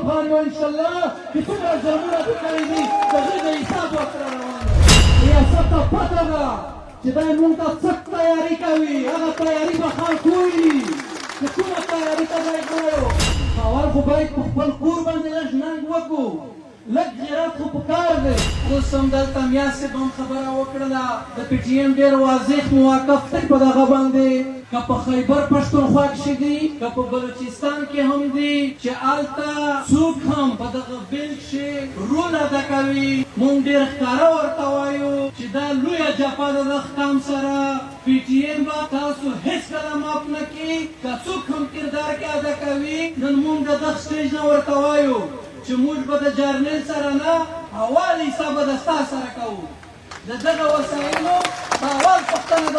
افغان یو انشاءالله چې څومره ظلمونه دې کړي دي د هغې د حساب ورسره روان دی. ریاست ته پته ده چې دی مونږ ته څه تیاري کوي، هغه تیاري به خلک وویني چې کومه تیاري ته دی غلی و. اول خو باید په خپل کور باندې لږ ننګ وکړو، لږ غیرت خو پکار دی. اوس هم دلته میا صاحب هم خبره وکړله، د پي ټي ایم ډېر واضح مواقف دی په دغه باندې، که په خیبر پښتونخوا کښې دي که په بلوچستان کې هم دي، چې هلته څوک هم په دغه بل کښې رول ادا کوي، مونږ ډېر ښکاره ورته وایو چې دا لویه جفا ده د قام سره. پي ټي ایم به تاسو هېڅکله معاف نه کړي که څوک هم کردار کې ادا کوي. نن مونږ د دغه سټیج نه ورته وایو چې موږ به د جرنیل سره نه، اول حساب به د ستا سره کوو، د دغه وسایلو به اول پوښتنه د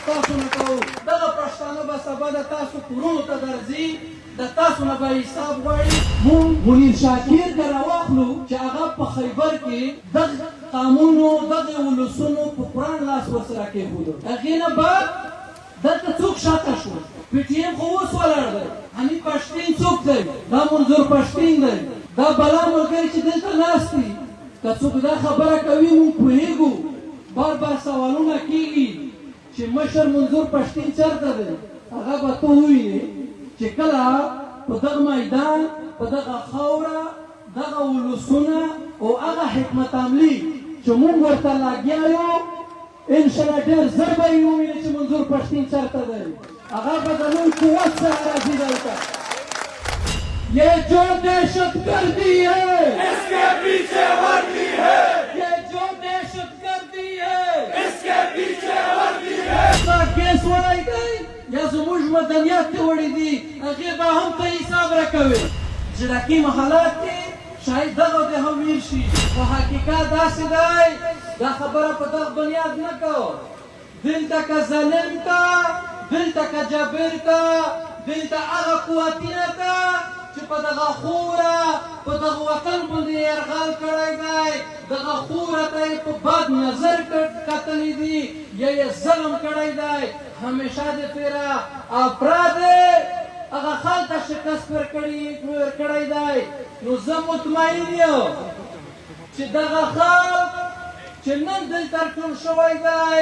تاسو نه کوو. دغه پښتانه به سبا د تاسو کورونو ته درځي، د تاسو نه به حساب غواړي. مونږ منیر شاکر که راواخلو چې هغه په خیبر کې دغه قامونو دغه ولسونو په قرآن لاس ورسره کېښودو، هغې نه بعد دلته څوک شاته شو؟ پي ټي ایم خو اوس ولاړ دی. حنیف پښتین څوک دی؟ دا منظور پښتین دی، دا بلا ملګري چې دلته ناست دي. که څوک دا خبره کوي مونږ پوهېږو، بار بار سوالونه کېږي چې مشر منظور پښتین چېرته دی؟ هغه به ته ووینې چې کله په دغه میدان، په دغه خاوره، دغه ولسونه او هغه حکمت عملي چې مونږ ورته لګیا یو، انشاءالله ډېر زر به یې وویني چې منظور پښتین چېرته دی. هغه به د لوی قوت سره راځي دلته. یہ جو دہشت گردی ہے اس کے پیچھے وردی ہے، یہ جو دہشت گردی ہے اس کے پیچھے وردی ہے. دا کیس وړی دی یا زموږ مدنیت دې وړي دي، هغې به هم ته حساب راکوې. چې دا کوم حالات دي شاید دغه دې هم ویر شي، خو حقیقت داسې دی، دا خبره په دغه بنیاد نه کوو. دلته که ظالم ته، دلته که جابر ته، دلته هغه قوتونه ته چې په دغه خوره په دغه وطن باندې یرغل کړی دی، دغه خوره ته یې په بد نظر کتلی دي یا یې ظلم کړی دی، همیشه د پیره افراد هغه خلک ته شکست ورکړی دی. نو زه مطمئن یم چې دغه خلک چې نن دلته ټول شوی دی،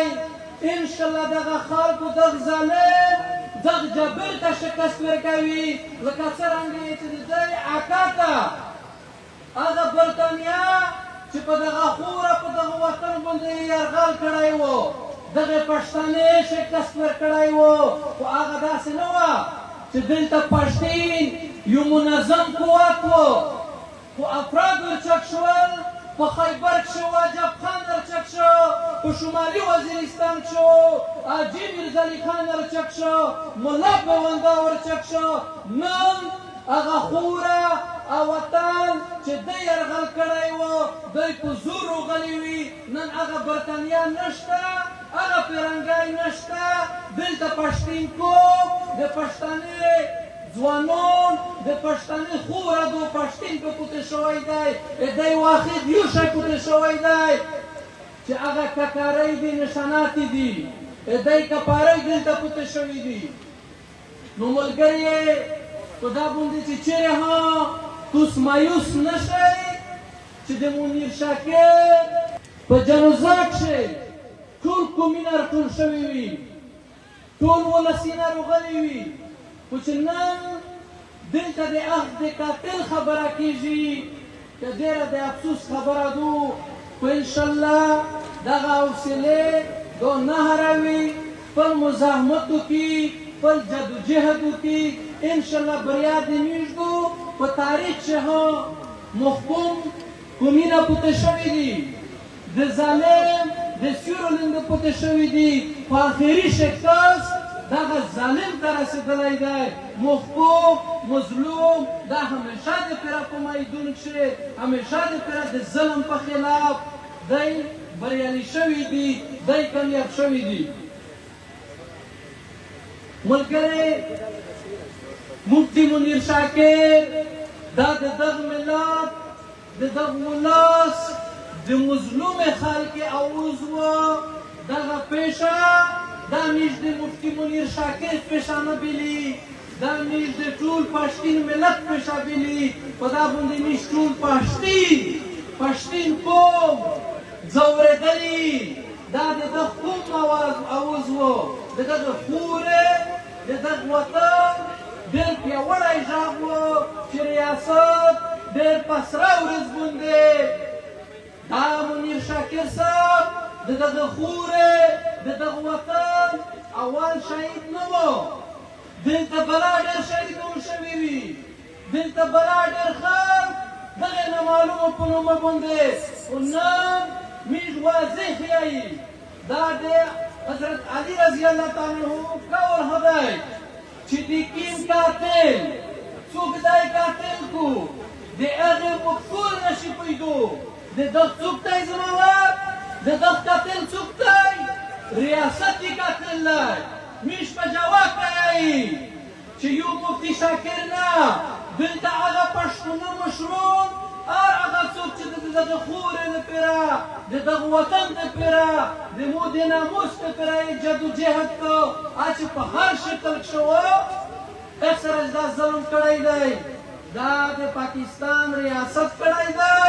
انشاءالله دغه خلکو دغه ظالم دغه جبر ته شکست ورکوي، لکه څرنګه یې چې د دی عکا ته هغه برتانیا چې په دغه خوره په دغه وطن باندې یرغل کړی و، دغه پښتانه شکست ورکړی و. خو هغه داسې نه وه چې دلته پښتین یو منظم قوت و، خو افراد ورچک شول. په خیبر کښې واجب خان ورچک شو، په شمالي وزیرستان کښې حاجي میرزعلي خان ورچک شو، ملا پیوندا ورچک شو. نن هغه خوره او وطن چې دی یرغل کړی و، دی په زور روغلی وي. نن هغه برتانیا نشته، هغه پیرنګی نشته. دلته پښتین کوم د پښتانه ځوانان د پښتانه خوره دو پښتین په پوتې شوی دی، دی واحد یو شی پوتې شوی دی چې هغه ککارۍ دي، نشانات دي، دی کپارۍ دلته پوتې شوي دي. نو ملګري په دا باندې چې چېرې هم توس مایوس نه شئ چې د منیر شاکر په جنازه کښې ټول قومونه راټول شوي وي، ټول ولسونه راغلي وي، خو چې نن دلته د اخ د قاتل خبره کېږي که ډېره د افسوس خبره دو. خو انشاءالله دغه حوصلې دو نه هروي، خپل مزاحمت وکړي، خپل جدوجهد وکړي، انشاءالله بریا دې نږدو. په تاریخ کښې هم محکوم قومونه پوتې شوي دي، د ظالم د سیورو لاندې پوتې شوي دي، خو آخري شکست دغه ظالم ته رسېدلی دی. محکوم مظلوم دا همیشه د پیره په میدون کښې، همیشه د پیره د ظلم په خلاف دی بریالي شوي دي، دی کامیاب شوي دي. ملګری مفتي منیر شاکر دا د دغه ملت د دغه ولس د مظلوم خلک اوز و، دغه پیشه دا میش د مفتي منیر شاکر پیشه نه بلی. دا میش د ټول پښتین ملت په شابلی په دا باندې میش ټول پښتین قوم ځورېدلی. دا د دغه قوم اواز و، د دغه خورې د دغه وطن ډېر پیاوړی غږ و چې ریاست ډېر په سره ورځ باندې دا منیر شاکر صاحب د دغه خورې د دغه وطن اول شهید نه و. دلته بلا ډېر شهیدون شوي وي، دلته بلا ډېر خلک دغې نامعلومو په نومه باندې، خو نن میږ واضح ښیي دا د حضرت علي رضی الله تعالی عنه قول هدی چې د کیم قاتل څوک دی قاتل کو د هغې مقتول نشي پیدو. د دغه څوک دی زما وار، د دغه قاتل څوک دی؟ ریاست یې قاتل دی. میش په جواب کوي چې یو مفتي شاکر نه، دلته هغه پښتونو مشرون هر هغه څوک چې د دغه خورې دپاره، د دغه وطن دپاره، د مو د ناموس دپاره یې جدوجهد کو، چې په هر شکل کښې وو هغه سره دا ظلم کړی دی، دا د پاکستان ریاست کړی دی،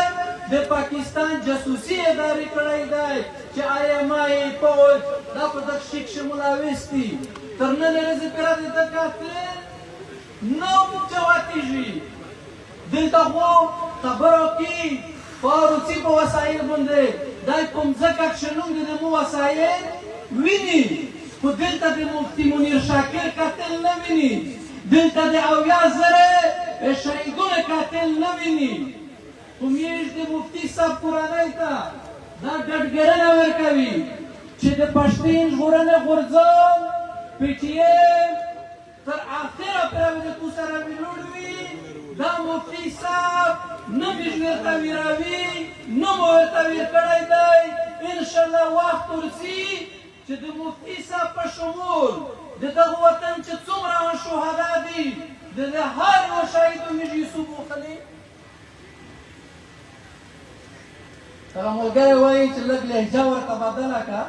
د پاکستان جاسوسي ادارې کړی دی چې آی ایم آی پوځ دا په دغه شي کښې ملوث دي. تر نن ورځې پورې د ده قاتل نه جواتېږي. دلته خو خبرو کې په روسي په وسایل باندې دا په مځکه کښې نوم د مو وسایل ویني، خو دلته د مفتي منیر شاکر قاتل نه ویني، دلته د 70,000 شهیدونو قاتل نه ویني. خو میږ د مفتي صاحب کورنۍ ته دا ډاډګرنه ورکوي چې د پښتین ژغورنې غورځنګ پي ټي ایم تر اخره پورې د تو سره ویلوړ وي. دا مفتي صاحب نه میږ ورته ویراوي، نه مو ورته ویر کړی دی. انشاءالله وخت ورسي چې د مفتي صاحب په شمول د دغه وطن چې څومره شهدا دي د هر یو شهید میږ یوسف وخلي. هغه ملګری وایي چې لږ لهجه ورته بدله کړه.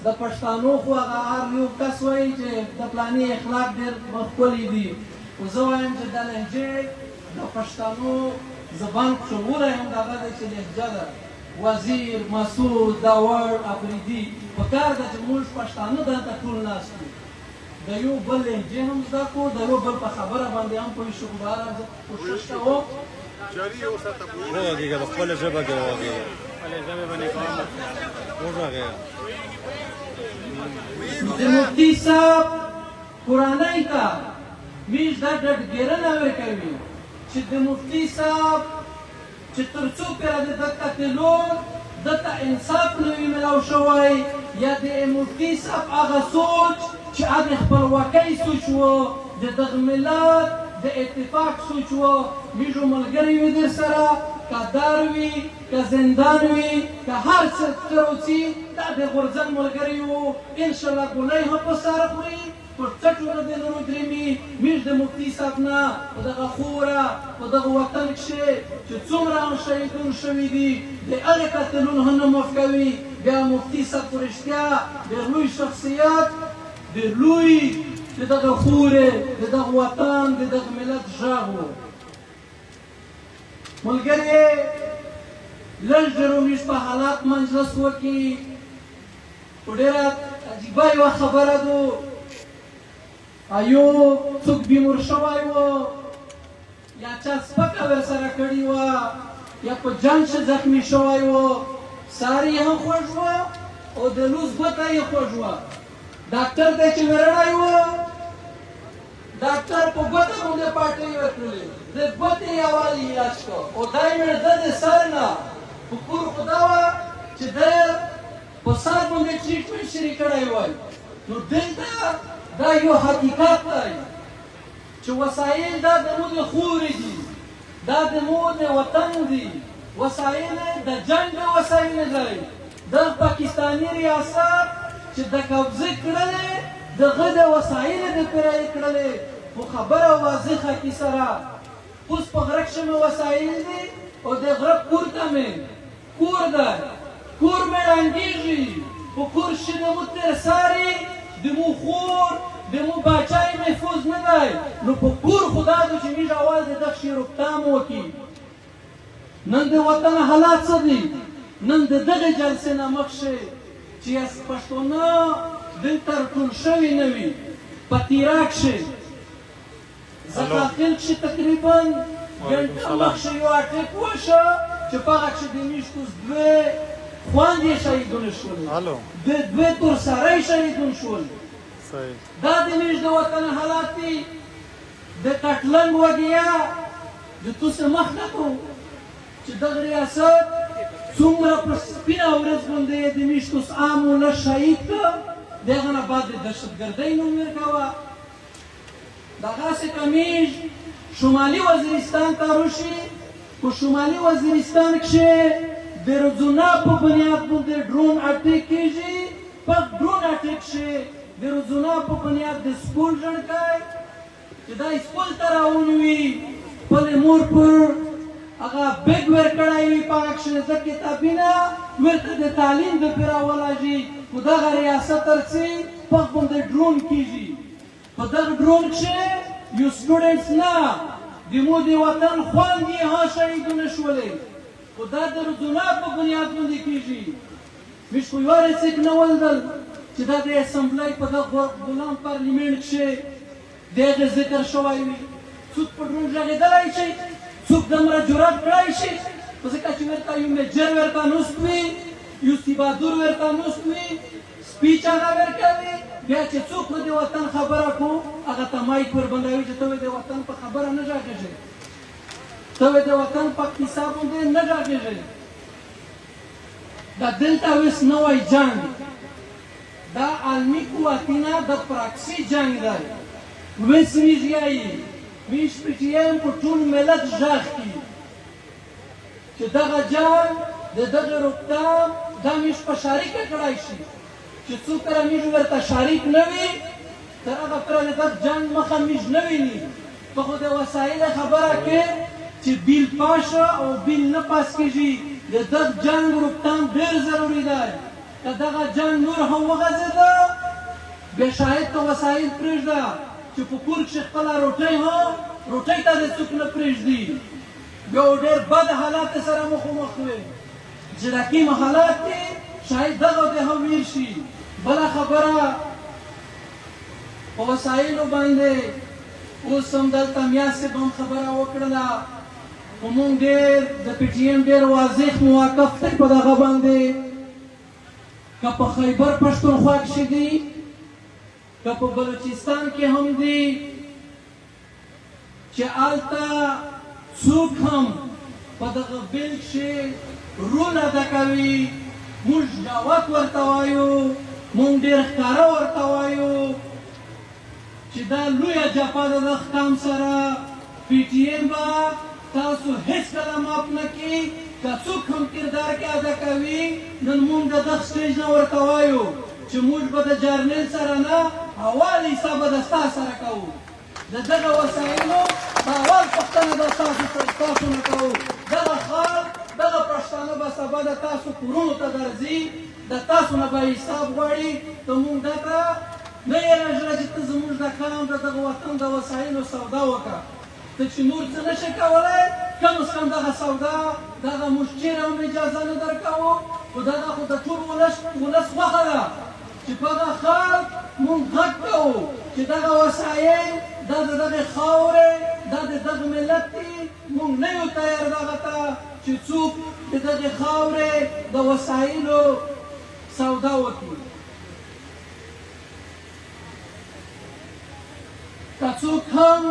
د پښتانو خو هغه هر یو کس وایي چې د پلاني اخلاق ډېر ښکلي دي، خو زه وایم چې د لهجې د پښتانو زبان کښولی هم دغه دی چې لهجه ده. وزیر، مسعود، داوړ، افریدي، په کار ده چې موږ پښتانه دلته ټول ناست یو، د یو بل لهجې هم زده کړو، د یو بل په خبره باندې هم پوه شو. خو بهرحال زه کوشش کوم. وغږېږه، په خپله ژبه کې وغږېږه. وغږېږه. د مفتي صاحب کورنۍ ته میږ دا ډاډګیرنه ورکوي چې د مفتي صاحب چې تر څو پورې د ده قتلون ده ته انصاف نه وي ملاو شوی، یا د مفتي صاحب هغه سوچ چې هغه د خپلواکۍ سوچ و، د دغه ملت د اتفاق سوچ و، میږو ملګری وي در سره، که دار وي، که زندان وي، که هر څه تروڅي، دا د غورځنګ ملګری و. انشاءالله ګولۍ هم په سر خوري، پر څټو نه د نورو درېمي. میږ د مفتي صاحب نه په دغه خوره په دغه وطن کښې چې څومره هم شهیدون شوي دي د هغې قتلون هم نه معاف کوي. بیا مفتي صاحب په رښتیا ډېر لوی شخصیت، ډېر لوی د دغه خورې د دغه وطن د دغه ملت غږ و. ملګري لږ ډېرو میږ په حالات مجلس وکړي، خو ډېره عجیبه یوه خبره ده. ایو څوک بیمور شوی و، یا چا سپکه ورسره کړې وه، یا په جنګ کښې زخمي شوی و، سر یې هم خوږ و او د لوز ګوته یې خوږ وه. ډاکټر ته چې ورړی و، ډاکټر په ګوته باندې پاټۍ ورکړلې، د ګوتې یې اول علاج کړ او دا یې مړه د سر نه په کور خو دا وه چې دی په سر باندې ټریټمنټ شریک کړی وای. نو دلته دا یو حقیقت دی چې وسایل دا د مو د خورې دي، دا د مو د وطن دي، وسایل د جنګ وسایل دی. د پاکستاني ریاست چې د قبضه کړلې دغه د وسایل د پیرایې کړلې، خو خبره واضحه کی سره اوس په غره کښې مې وسایل دي او د غره پورته مې کور دی، کور مې ړنګېږي، په کور کښې د مو ترساري، د مو خور، د مو باچای محفوظ نه دی، نو په کور خدا دو چې میږ اول د دغه شي رکتام وکړي. نن د وطن حالات څه دي؟ نن د دغې جلسې نه مخ شي چې پښتانه دلته ټول شوي نه وي، په تیرا کښې زکاخیل کښې تقریبا ګنټه مخ شي یو اټیک وشه چې په هغه کښې د میشتو دوې خوندې شهیدونه شول، د دوې تور سری شهیدون شول. دا د میش د وطن حالات دي. د کټلنګ وګیا د توسه مخ نه کو چې دغه ریاست څومره په سپینه ورځ باندې د میشتو عام ولس شهید کړ، د هغه نه بعد د دهشتګردۍ نوم ورکوه. دغسې کمیږ شمالي وزیرستان ته روشي، په شمالي وزیرستان کښې د رزونا په بنیاد باندې ډرون اټیک کېږي. په ډرون اټیک کښې د رزونا په بنیاد د سکول ژړکی چې دا سکول ته راونیوي، خپلې مور پر هغه بیګ ورکړی وي، په هغه کښې زه کتابونه ورته د تعلیم د پې راولاږي، خو دغه ریاست ترڅي په باندې ډرون کېږي. په دغه ډرون کښې یو سټوډنټس نه د مو د وطن خوند یې ها شهیدونه شولې، خو دا د رزونا په بنیاد باندې کېږي. موږ خو یوه څوک نه ولدل چې دا د اسمبلۍ په دغه غلام پارلیمنټ کښې د هغې ذکر شوی وي. څوک په ډرون غږېدلی شي؟ څوک دومره جرأت کړی شي؟ خو ځکه چې ورته یو میجر ورته نوست وي، یو سیبادور ورته نوست وي، سپیچ هغه ورکوي. بیا چې څوک د وطن خبره کو هغه ته مایک وربندوي چې ته د وطن په خبره نه غږېږې، ته د وطن په کیسه باندې نه غږېږې. دا دلته اوس نوی جنګ، دا عالمي قوتونه د پراکسي جنګ دی. ویس میږیایي میش پي ټي ایم په ټول ملت ږغ کړي چې دغه جنګ د دغه رکتام دا میش په شریکه کړای شي، چې څوک کله میږ ورته شریک نه وي تر هغه پورې د دغه جنګ مخه میږ نه ویني. ته خو د وسایل خبره کې چې بیل پاس او بیل نه پاس کېږي، د دغه جنګ رکتام ډېر ضروري دی. که دغه جنګ نور هم وغځېده بیا شاید ته وسایل پرېږده چې په کور کښې خپله روټۍ هم روټۍ ته دې څوک نه پرېږدي. بیا ډېر بد حالات سره مخامخ وي چې دا کوم حالات دي شاید دغه دې هم ویر شي. بله خبره په وسایلو باندې اوس هم دلته میا صاحب هم خبره وکړله، خو مونږ ډېر د پي ټي ایم ډېر واضح مواقف دی په دغه باندې، که په خیبر پښتونخوا کښې دي، که په بلوچستان کې هم دي، چې هلته څوک هم په دغه بیل کښې رول ادا کوي، موږ جواب ورته وایو، موږ ډېر ښکاره ورته وایو چې دا لویه جفا ده د قام سره. پي ټي ایم به تاسو هېڅکله معاف نه کړي که څوک هم کردار کې ادا کوي. نن موږ د دغه سټیج نه ورته وایو چې موږ به د جرنیل سره نه اول حساب به د ستا سره کوو، د دغه وسایلو به اول پوښتنه د تاسو نه کوو. دغه خلک دغه پښتانه به سبا د تاسو کورونو ته درځي، د تاسو نه به حساب غواړي. ته موږ دا ته نه یې راژړه چې ته زموږ د قام د دغه وطن د وسایلو سودا وکړه، ته چې نور څه نه شې کولی کم از کم دغه سودا دغه موږ چېرې هم اجازه نه درکوو. خو دغه خو د ټول ولس خوښه ده چې په دغه خلک موږ غږ کوو چې دغه وسایل دا د دغې خاورې دا د دغه ملت دي، موږ نه یو تیار دغه ته چې څوک د دغې خاورې د وسایلو سودا وکړي. که څوک هم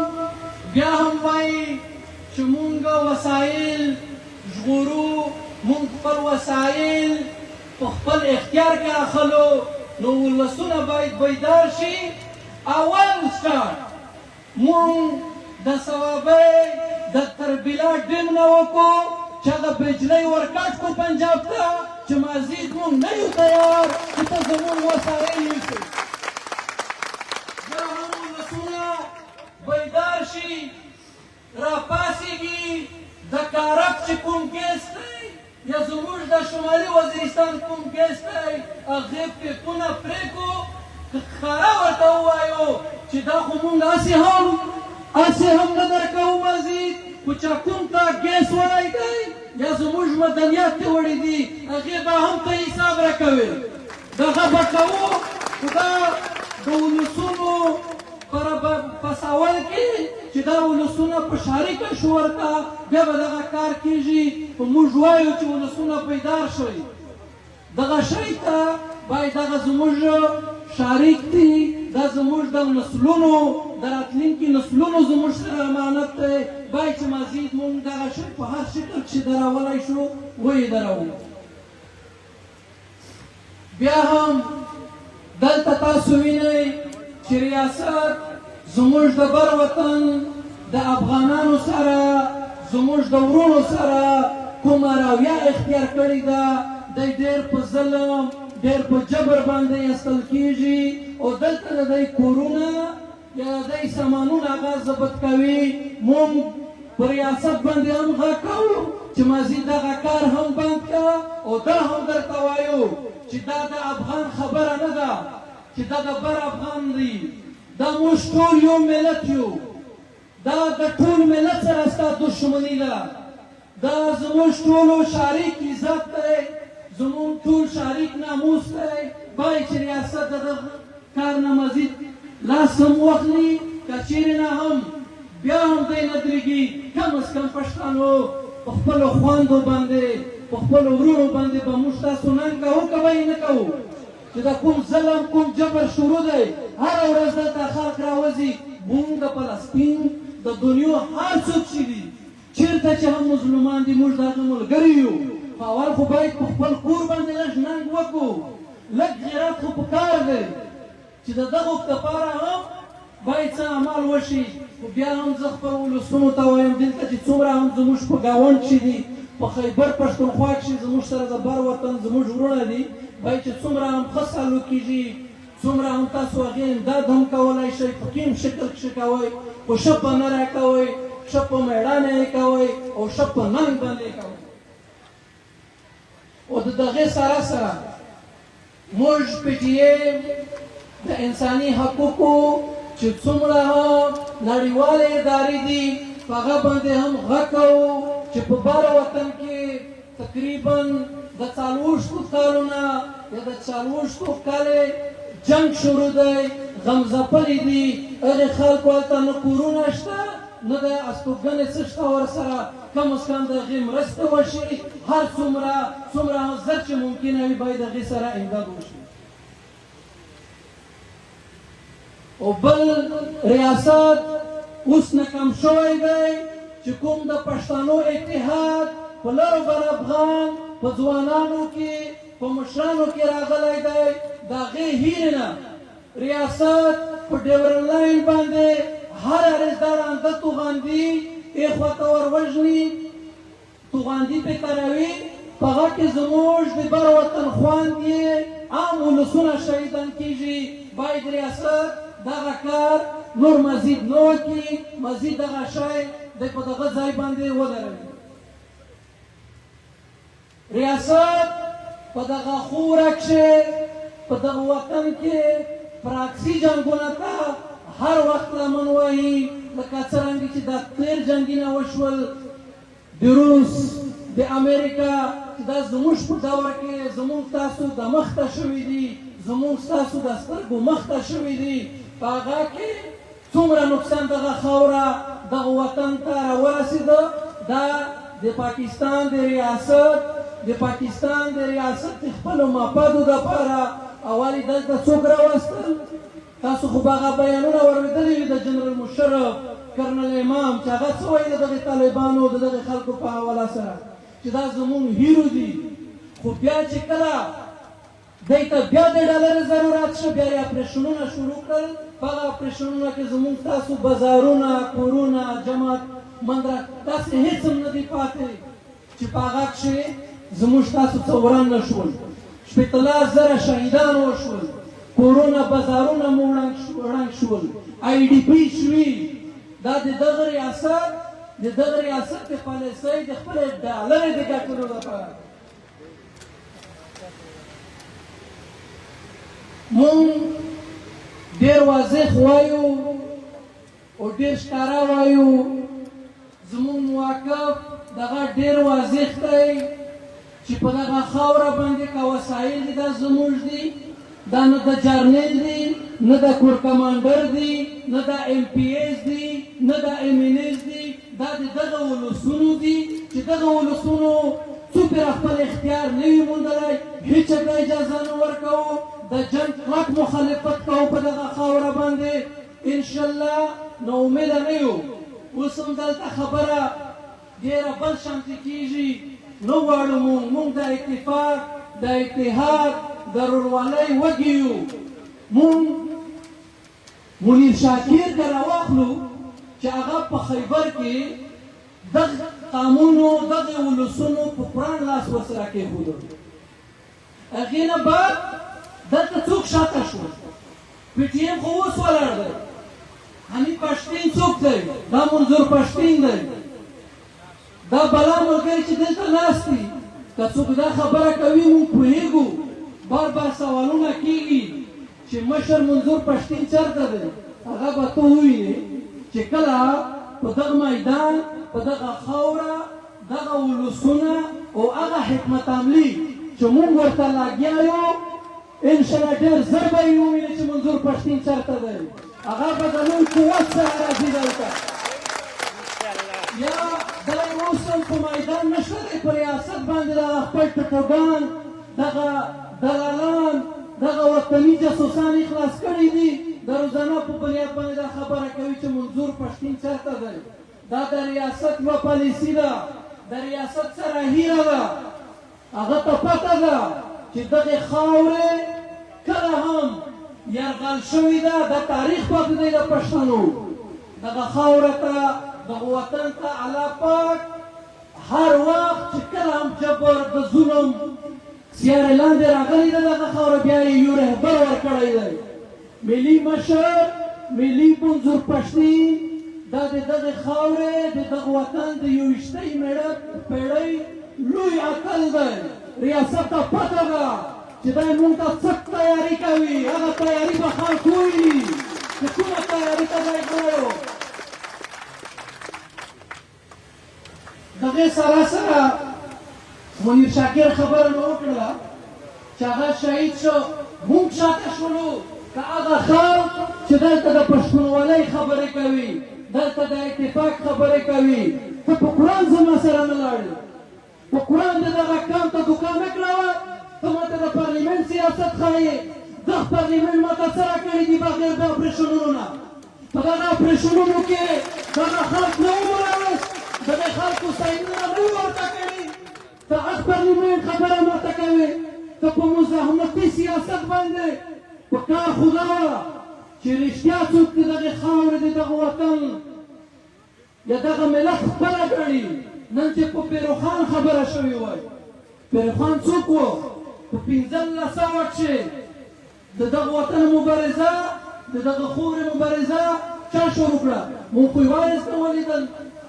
بیا هم وایي چې مونږ وسایل ژغورو، مونږ خپل وسایل په خپل اختیار کې اخلو، نو ولسونه باید بیدار شي. اول سټارټ مونږ د صوابۍ د تربیلا ډیم نه وکړو چې هغه بجلۍ ورکټ کړو پنجاب ته چې مزید مونږ نه یو تیار چې ته زمونږ وسایل نیسې. بیا هم ولسونه بیدار شي، راپاڅېږي. د کارک چې کوم کیس دی یا زموږ د شمالي وزیرستان کوم کیس دی هغې پیپونه پرې کړو. که ښکاره ورته ووایو چې دا خو مونږ هسې هم هسې هم نه درکوو مزید، خو چا کوم ته ګیس وړی دی یا زموږ مدنیات دې وړي دي، هغې به هم ته حساب راکوې. دغه به کوو، خو دا د ولسونو پساول کې چې دا ولسونه په شریکه شو ورته، بیا به دغه کار کېږي. خو موږ وایو چې ولسونه بیدار شئ، دغه شی ته باید دغه زموږ شریک دي، دا زموږ د نسلونو د راتلونکي نسلونو زموږ سره امانت دی. باید چې مزید موږ دغه شی په هر شکل کښې درولی شو ویې دروو. بیا هم دلته تاسو وینئ چې ریاست زموږ د بر وطن د افغانانو سره، زموږ د وروڼو سره کومه رویه اختیار کړې ده، دی ډېر په ظلم، ډېر په جبر باندې ایستل کېږي او دلته د دی کورونه یا د دی سامانونه هغه ضبط کوي. موږ په ریاست باندې هم غږ کوو چې مزید دغه کار هم بند که، او دا هم درته وایو چې دا د افغان خبره نه ده چې دا د بر افغان دی، دا موږ ټول یو ملت یو، دا د ټول ملت سره ستا دښمني ده، دا زموږ ټولو شریک عزت دی، زموږ ټول شریک ناموس دی. باید چې ریاست د دغه کار نه مزید لاس هم واخلي، که چیرې نه هم بیا هم دی نه درېږي، کم از کم پښتانو په خپلو خویندو باندې، په خپلو وروڼو باندې به موږ تاسو ننګه وکړو به یې نه کوو چې دا کوم ظلم کوم جبر شروع دی. هره ورځ دلته خلک راوځي. موږ د فلسطین د دنیا هر څوک چې دي، چېرته چې هم مظلومان دي، موږ د هغه ملګري یو. خو اول خو باید په خپل کور باندې لږ ننګ وکړو، لږ غیرت خو پکار دی چې د دغو دپاره هم باید څه عمل وشي. خو بیا هم زه خپل ولسونو ته وایم، دلته چې څومره هم زموږ په ګاونډ کښې دي، په خیبر پښتونخوا کښې زموږ سره د بر وطن زموږ وروڼه دي، باید چې څومره هم ښه سلوک کېږي، څومره هم تاسو هغې امداد هم کولی شئ، په کوم شکل کښې کوئ، خو ښه په نره کوئ، ښه په مېړانه یې کوئ او ښه په ننګ باندې کوئ. او د دغې سره سره موږ پي ټي ایم د انساني حقوقو چې څومره هم نړیوالې ادارې دي، په هغه باندې هم غږ کوو چې په بر وطن کې تقریبا د 40 کالو نه یا د 40 کالې جنګ شروع دی، غم ځپلي دي، هغې خلکو هلته نه کورونه شته نه د استوګنې څه شته ورسره. کم از کم د هغې مرسته وشي، هر څومره څومره هم زر چې ممکنه وي باید هغې سره امداد وشي. او بل ریاست اوس ناکام شوی دی چې کوم د پښتنو اتحاد په لر او بر افغان په ځوانانو کې په مشرانو کې راغلی دی، د هغې هیلې نه ریاست په ډیورنډ لاین باندې هره ورځ دا ړانده توغندي اخوا ته ور وژني، توغندي پرې کاروي. په هغه کې زموږ د بر وطن خوند یې عام ولسونه شهیدان کېږي. باید ریاست دغه کار نور مزید نه وکړي، مزید دغه شی دی په دغه ځای باندې ودروي. ریاست په دغه خوره کښې په دغه وطن کې پراکسي جنګونه ته هر وخت لمن وهي، لکه څرنګه چې دا تېر جنګونه وشول د روس د امریکا، چې دا زموږ په دور کې زموږ تاسو د مخته شوي دي، زموږ ستاسو د سترګو مخته شوي دي. په هغه کې څومره نقصان دغه خاوره دغه وطن ته راورسېده، دا د پاکستان د ریاست د پاکستان د ریاست د خپلو مفادو دپاره اول یې دلته څوک راوستل. تاسو خو به هغه بیانونه اورېدلي وي د جنرال مشرف، کرنل امام، چې هغه څه وایي د دغې طالبانو د دغې خلکو په حواله سره چې دا زموږ هیرو دي. خو بیا چې کله دی ته بیا د ډالر ضرورت شو، بیا یې اپریشنونه شروع کړل. په هغه اپریشنونه کې زموږ تاسو بازارونه، کورونه، جماعت مندره داسې هېڅ هم نه دي پاتې چې په هغه کښې زموږ تاسو څه وران نه شول. 60,000 شهیدان وشول، کورونه بازارونه مو ړنګ شول، آی ډي پي شوي. دا د دغه ریاست د دغه ریاست د پالیسۍ د خپلې ډالرې د ګټلو لپاره. مونږ ډېر واضح وایو او ډېر ښکاره وایو، زموږ موقف دغه ډېر واضح دی چې په دغه خاوره باندې که وسایل دي دا زموږ دي، دا نه د جرنیل دي، نه د کور کمانډر دي، نه د ایم پي ایس دي، نه د ایم این ایس دي، دا د دغه ولسونو دي چې دغه ولسونو څو پېره خپل اختیار نه وي موندلی، هېچا ته اجازه نه ورکوو، د جنګ کلک مخالفت کوو په دغه خاوره باندې. انشاءالله نو امیده نه یو. اوس هم دلته خبره ډېره بل شانتې کېږي، نه غواړو موږ د اتفاق، د اتحاد، د ورورولۍ وږي یو. موږ منیر شاکر که راواخلو چې هغه په خیبر کې دغه قامونو دغه ولسونو په قرآن لاس ورسره کېښودو، هغې نه بعد دلته څوک شاته شول؟ پي ټي ایم خو اوس ولاړ دی. حنیف پښتین څوک دی؟ دا منظور پښتین دی. دا بلا ملګري چې دلته ناست دي، که څوک دا خبره کوي موږ پوهېږو، بار بار سوالونه کېږي چې مشر منظور پښتین چېرته دی؟ هغه به ته ووینې چې کله په دغه میدان، په دغه خاوره، دغه ولسونه او هغه حکمت عملي چې موږ ورته لګیا یو، انشاءالله ډېر زر به یې ووینې چې منظور پښتین چېرته دی. هغه به د لوی قوت سره راځي دلته. یا دا اوس هم په میدان نشته دی، په ریاست باندې دغه خپل ټټوګان، دغه دلالان، دغه وطني جاسوسان یې خلاص کړي دي. د روزانه په بنیاد باندې دا خبره کوي چې منظور پښتین چېرته دی. دا د ریاست یوه پالیسي ده، د ریاست سره هیره ده. هغه ته پته ده چې دغې خاورې کله هم یرغل شوې ده، د تاریخ پاتې دی د پښتنو. دغه خاوره ته، دغه وطن ته الله پاک هر وخت چې کله هم جبر د ظلم سیارې لاندې راغلې ده، دغه خاوره بیا یې یو رهبر ورکړی دی. ملي مشر، ملي منظور پښتین، دا د دغې خاورې، د دغه وطن د یوویشتۍ پېړۍ لوی اتل دی. ریاست ته پته ده چې دی موږ ته څه تیاري کوي، هغه تیاري به خلک وویني چې کومه تیاري ته دی غلی و. دغې سره سره منیر شاکر خبره مې وکړله چې هغه شهید شو، موږ شاته شولو. که هغه خلک چې دلته د پښتونولۍ خبرې کوي، دلته د اتفاق خبرې کوي، ته په قرآن زما سره نه لاړې، په قرآن د دغه کام ته دوکان نه کړه، ته ماته د پارلیمنټ سیاست ښایې. دغه پارلیمنټ ماته څه راکړي دي بغیر د اپرېشنونو نه؟ په دغه اپرېشنونو کې دغه خلک نه وو ملوث، دغه خلکو ساینونه نه وو ورته کړي. ته هغه پارلیمنټ خبره ماته کوې، ته په مزاحمتي سیاست باندې په کار خو دا وه چې رښتیا څوک د دغې خاورې، د دغه وطن یا دغه ملت خپله ګڼي. نن چې په پیروخان خبره شوې وای، پیروخان څوک و؟ په 1500 کښې د دغه وطن مبارزه، د دغه خاورې مبارزه چا شروع کړه؟ مونږ خو یوه ورځ نه ولیدل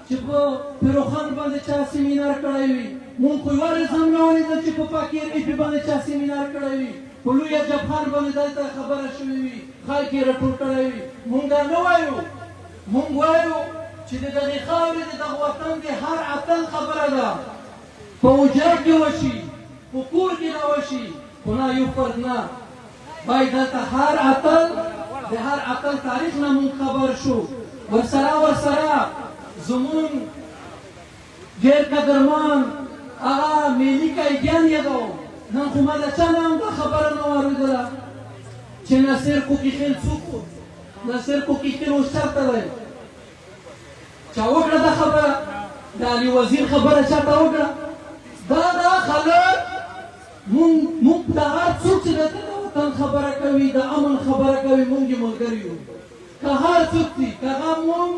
چې په پیروخان باندې چا سیمینار کړی وي، مونږ خو یوه ورځ هم نه ولیدل چې په فقیر ایپي باندې چا سیمینار کړی وي، په لوی عجب خان باندې دلته خبره شوې وي، خلک یې راټول کړی وي. مونږ دا نه وایو، مونږ وایو چې د دغې خاورې، د دغه وطن د هر اتل خبره ده، په حجره کې وشي، په کور کې نه وشي، خو نه یو فرد نه، باید دلته هر اتل، د هر اتل تاریخ نه مونږ خبر شو. ورسره زمونږ ډېر قدرمان هغه ملي قیدیان یادوم. نن خو ما د چا نه هم دا خبره نه واورېدله چې ناصر کوکي خېل څوک و، ناصر کوکي خېل اوس چېرته دی؟ چا وکړه دا خبره؟ د علي وزیر خبره چا ته وکړه؟ دا خلک مونږ د هر څوک چې د وطن خبره کوي، د امن خبره کوي، مونږ یې ملګري یو. که هر څوک دي، که هغه مونږ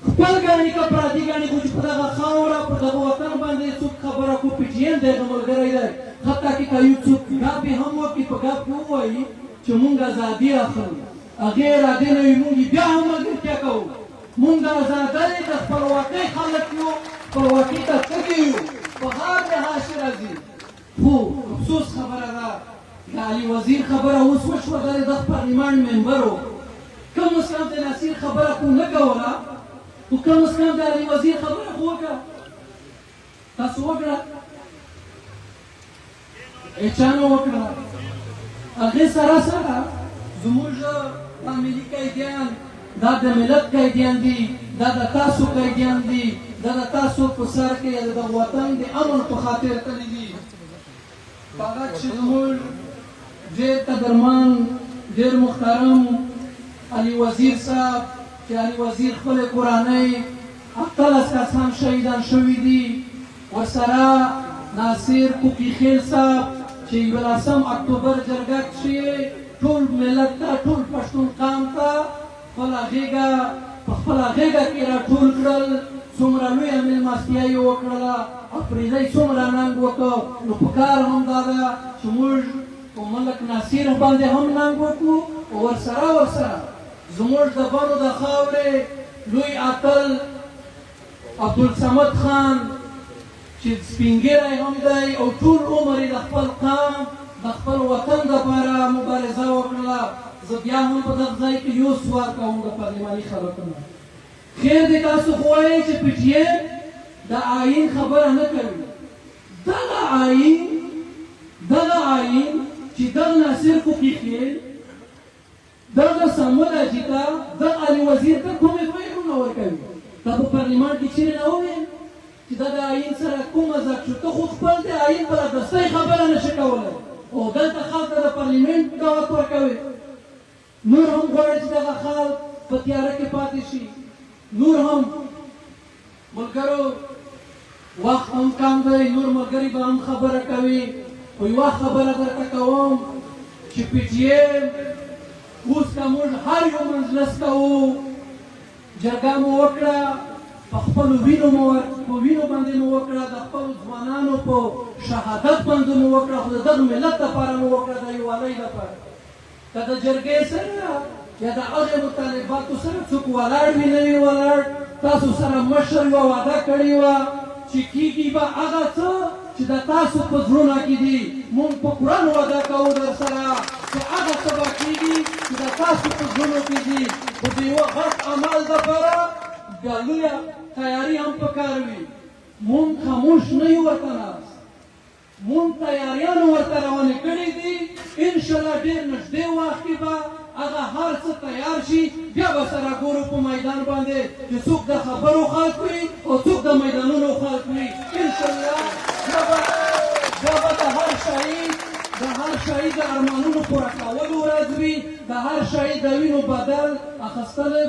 خپل ګڼي که پردي ګڼي، خو چې په دغه خاوره، په دغه وطن باندې څوک خبره کو، پي ټي ایم د هغه ملګری دی. حتی که که یو څوک ګپ یې هم وکړي، په ګپ کې ووایي چې مونږ ازادي اخلو، هغې ارادې نه وي، مونږ یې بیا هم ملګرتیا کوو. مونږ د ازادۍ، د خپلواکۍ خلک یو، خپلواکۍ ته تږي یو، په هر لحاظ چې راځي. خو افسوس خبره ده، د علي وزیر خبره اوس وشوه، دا د پارلیمان ممبر و. کم از کم د نصیر خبره خو نه کوله، خو کم از کم د علي وزیر خبره خو وکړه. تاسو وکړه؟ هېچا نه وکړه. هغې سره سره زموږ دا ملي قیدیان، دا د ملت قیدیان دي، دا د تاسو قیدیان دي، دا د تاسو په سر کې د وطن د امن په خاطر تللي دي. په هغه چې زموږ ډېر قدرمن، ډېر محترم علي وزیر صاحب، چې علي وزیر خپلې کورنۍ 18 کسان شهیدان شوي دي، ورسره ناصر کوکي خیل صاحب چې 11 اکتوبر جرګه کښې ټول ملت ته، ټول پښتون قام ته خپله غېږه په خپله غېږه کې راټول کړل، څومره لویه مېلمستیا یې وکړله، افریدی څومره ننګ وکړ. نو پکار هم دا ده چې موږ په ملک ناصر باندې هم ننګ وکړو، او ورسره زموږ د بنو د خاورې لوی اتل عبدالصمد خان چې سپینږیری هم دی او ټول عمر یې د خپل قام د خپل وطن دپاره مبارزه وکړله. زه بیا هم په دغه ځای کې یو سوال کوم د پارلماني خلکو نه، خیر دی تاسو خو وایئ چې پي ټي ایم د آیین خبره نه کوي، دغه آیین چې دغه ناصر کوکي خیل، دغه سموله چې ته دغه علي وزیر ته کومې فایلونه ورکوي؟ تا په پارلمان کې چیرې نه وویل چې دا د آیین سره کوم مزاق شو؟ ته خو خپل د آیین پر دستۍ خبره نه شې کولی او دلته خلک ته د پارلیمنټ دعوت ورکوي. نور هم غواړي چې دغه خلک په تیاره کې پاتې شي. نور هم ملګرو وخت هم کم دی، نور ملګري به هم خبره کوي، خو یوه خبره درته کوم چې پي ټي ایم اوس که موږ هر یو مجلس کوو، جرګه مو وکړه، په خپلو وینو مو په وینو باندې مو وکړه، د خپلو ځوانانو په شهادت باندې مو وکړه، خو د دغه ملت لپاره مو وکړه، د یووالۍ لپاره. که د جرګې سره یا د هغې مطالباتو سره څوک ولاړ وي نه وي ولاړ، تاسو سره مشر یوه وعده کړې وه چې کېږي به هغه څه چې د تاسو په زړونو کې دي. موږ په قرآن وعده کوو در سره چې هغه څه به کېږي چې د تاسو په زړونو کې دي. خو د یوه غټ عمل دپاره بیا لویه تیاري هم پکار وي. موږ خاموش نه یو ورته ناست، موږ تیاریانو ورته روانې کړې دي. انشاءالله ډېر نږدې وخت کې به هغه هر څه تیار شي، بیا به سره ګورو په میدان باندې چې څوک د خبرو خلک وي او څوک د میدانونو خلک وي. انشاءالله بیا به د هر شهید د ارمانونو پوره کولو ورځ وي، د هر شهید د وینو بدل اخیستلو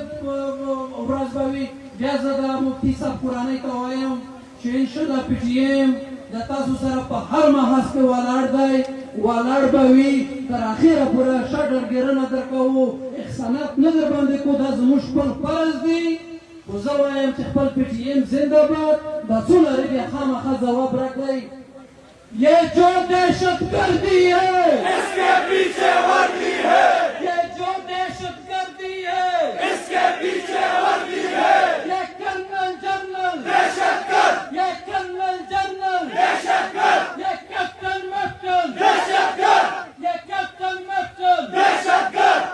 ورځ به وي. بیا زه د مفتي صاحب کورنۍ ته وایم چې انشاءالله پي ټي ایم د تاسو سره په هر محاذ کې ولاړ دی، ولاړ به وي تر اخره پورې. ښه ډرګېرنه درکوو، احسانات نه در باندې کوو، دا زموږ خپل فرض دی. خو زه وایم چې خپل پي ټي ایم زنده باد. دا څو لرې بیا خامخا ځواب راکړئ. یہ جو دہشت گردی ہے اس کے پیچھے وردی ہے، یہ جو دہشت گردی ہے اس کے پیچھے وردی ہے، یہ کرنل جنرل دہشت گرد، یہ کرنل جنرل دہشت گرد، یہ کیپٹن میپٹن دہشت گرد، یہ کیپٹن میپٹن دہشت گرد،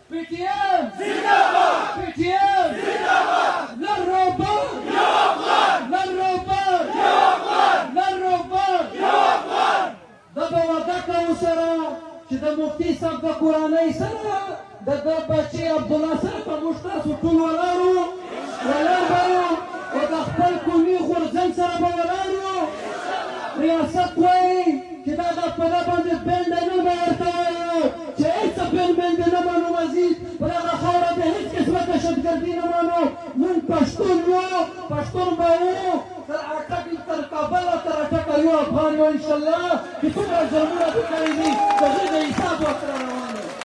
پی ٹی ایم زندہ باد، پی ٹی ایم زندہ باد، لروبر یو افغان، لروبر یو افغان، لروبر یو افغان. دا به وعده کوو سره چې د مفتي صاحب د کورنۍ سره، د ده بچي عبدالله سره به موږ تاسو ټول ولاړ وو، ولاړ به یو، او د خپل قومي غورځنګ سره به ولاړ یو. ریاست وایي چې دا د په ده باندې بند دی، نن به ورته وایو چې هېڅ بند بند نه منو، مزید په دغه خاوره د هېڅ قسمه دهشتګردي نه منو. موږ پښتون یو، پښتون به وو تر اټک، تر کابله تر اټکه یو افغان یو انشاءالله. چې څومره ظلمونه دې کړي دي د هغې د حساب ورسره روان.